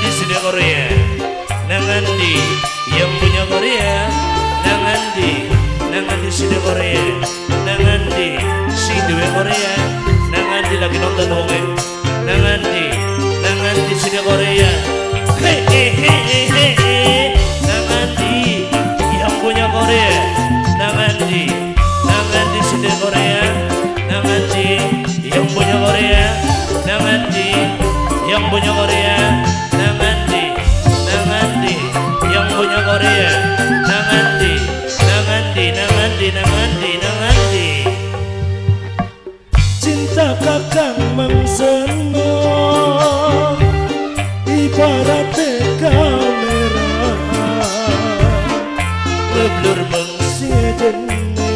Nangandi sudah Korea, nangandi yang punya Korea, nangandi, nangandi sudah Korea, nangandi si duwe Korea, nangandi lagi nonton wonge, nangandi, nangandi sudah Korea, hei hei hei hei hei, nangandi yang punya Korea, nangandi, nangandi sudah Korea, nangandi yang punya Korea, nangandi yang punya Korea, nangandi, nangandi yang punya Korea, nangandi, nangandi, nangandi, nangandi, nangandi. Cinta kakang mengseno ibarat kamera Ngeblur sedene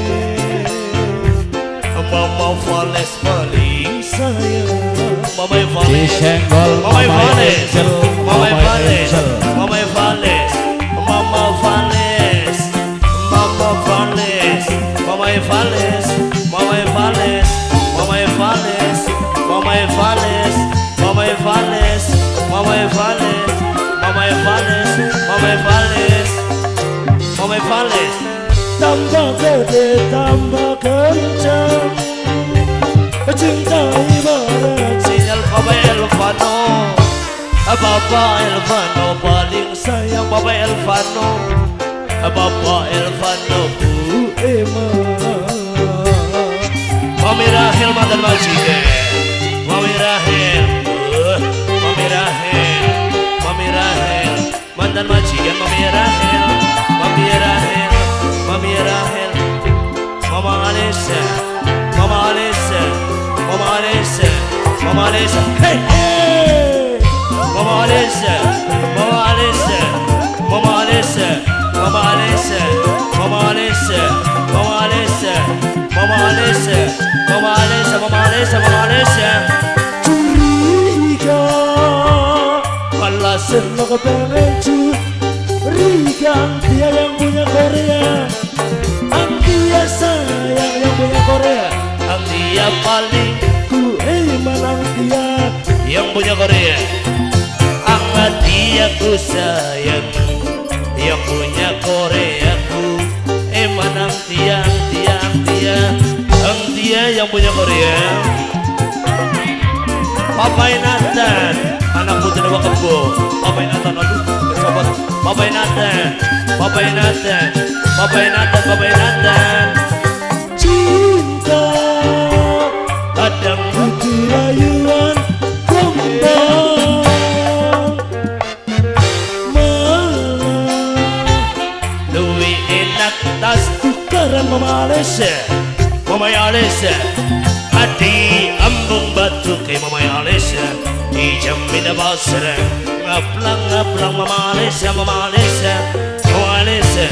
Mama Fales paling sayang Mama Fales, Disenggol Mama Mama Fales, Angel, Mama Mama Fales, Angel. Mama Fales, Mama Fales, Mama Fales, Mama Fales, Mama Fales, Mama Fales, Mama Fales, Mama Fales, Mama Fales, Mama Fales, Mama Fales, Mama Fales. Tambah gede tambah kencang cinta ibarat Sinyal Papa Elvano, Papa Elvano paling sayang Papa Elvano, Papa Elvano. ku eman Mami Rahel mantan majikan, Mami Rahel, Mami Rahel, Mami Rahel mantan majikan, Mami Rahel, Mami Rahel, Mami Rahel, Mama Alisa, Mama Alisa, Mama Alisa, Mama Alisa, hey hey Mama Alisa, Mama Alisa, Mama Alisa, Mama Alisa, Mama Alisa, Mama Alisa, Mama Alisa, Mama Alisa, Mama Alisa, Mama Alisa. Curiga Alasan lo kepengen curiga dia yang punya Korea, dia sayang yang punya Korea, ang dia paling ku eman ang dia yang punya Korea, ang dia ku sayang yang punya Korea ku eman ang dia, dia, dia, ang dia yang punya Korea. Papai Nathan, anak putri Dewa Kebo. Papai Nathan, aduh, kecopot. Papai Nathan, Papai Nathan, Papai Nathan, Papai Nathan. Cinta Kadang butuh rayuan gombang malah lebih enak tas tukaran Mama Alisa Mama Alisa. Adi ambung batu ke Mama Alisa di jamina basra ngaplang ngaplang Mama Alisa, Mama Alisa, Mama Alisa,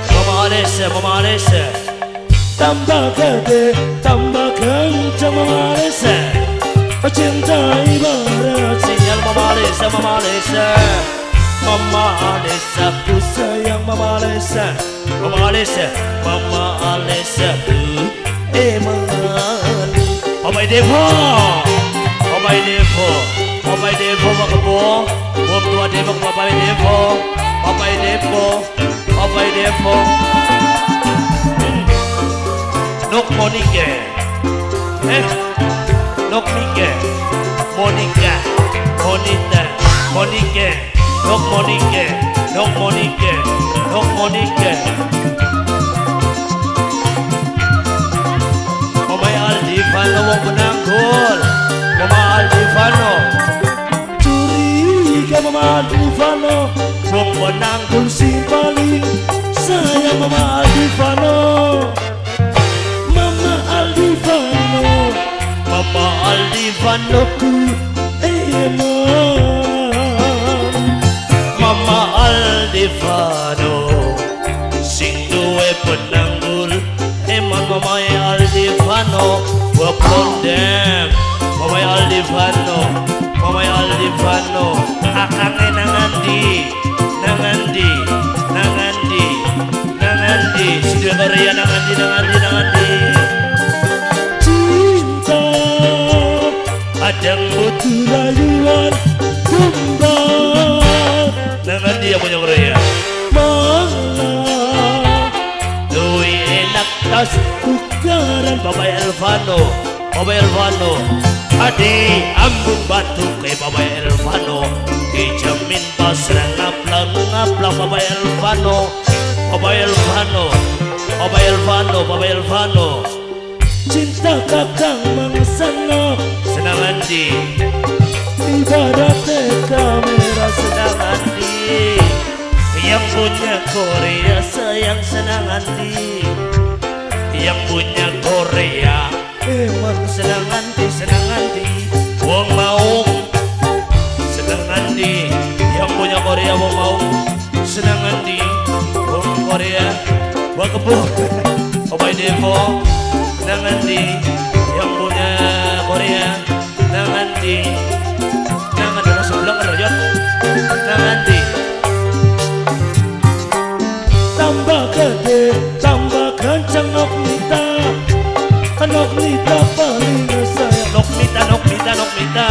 Mama Alisa, Mama Alisa. Tambah gede tambah kencang Mama Alisa cinta ibarat Sinyal Mama Alisa, Mama Alisa, Mama Alisa ku sayang Mama Alisa, Mama Alisa, Mama Alisa ku eman Papai Devo, Papai Devo, Papai Devo Pak Kebo, Wong tua Devo Papai Devo, Papai Devo, Papai Devo. Nok Monike, Nok Mike, Monica, Monita, Monike, Nok Monike, Nok Monike, Nok Monike. Mama Aldivano wong penanggul, Mama Aldivano curiga Mama Aldivano wong penanggul sing paling sayang Mama Aldivano, Mama Aldivano, Mama Aldivano ku eman Mama Aldivano sing duwe penanggul eman Mama Aldivano wepondem Mama Aldivano, Mama Aldivano akange nangandi, nangandi, nangandi, nangandi si duwe Korea nangandi, nangandi, nangandi. Cinta Kadang butuh rayuan gombang. Senang andi yang punya Korea. Malah Duwi enak tas tukaran Bapak Elvano, Bapak Elvano. Adi ambung batu ke Bapak Elvano. Dijamin pasrah ngaplang ngaplang Bapak Elvano, Bapak Elvano, Bapak Elvano, Bapak Elvano. Cinta kakang mangsana Senang andi, ibarat kamera senang andi. Yang punya Korea sayang senang andi. Yang punya Korea emang senang andi, senang andi. Wong mau senang andi. Yang punya Korea wong mau senang andi. Wong Korea wong kebo. Opai Devo senang andi. Yang punya Korea senang andi. Senang andi sebelah kerjot. Senang andi. Tambah gede tambah kencang nok nita, nok nita paling sayang. Nok mita, nok mita, nok mita.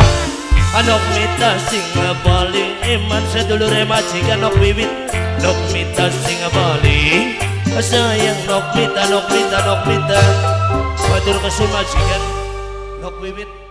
Nok mita sing paling eman sedulure majikan nok wiwit. Nok mita sing paling sayang nok mita, nok mita, nok mita. Matur kesun majikan nok wiwit.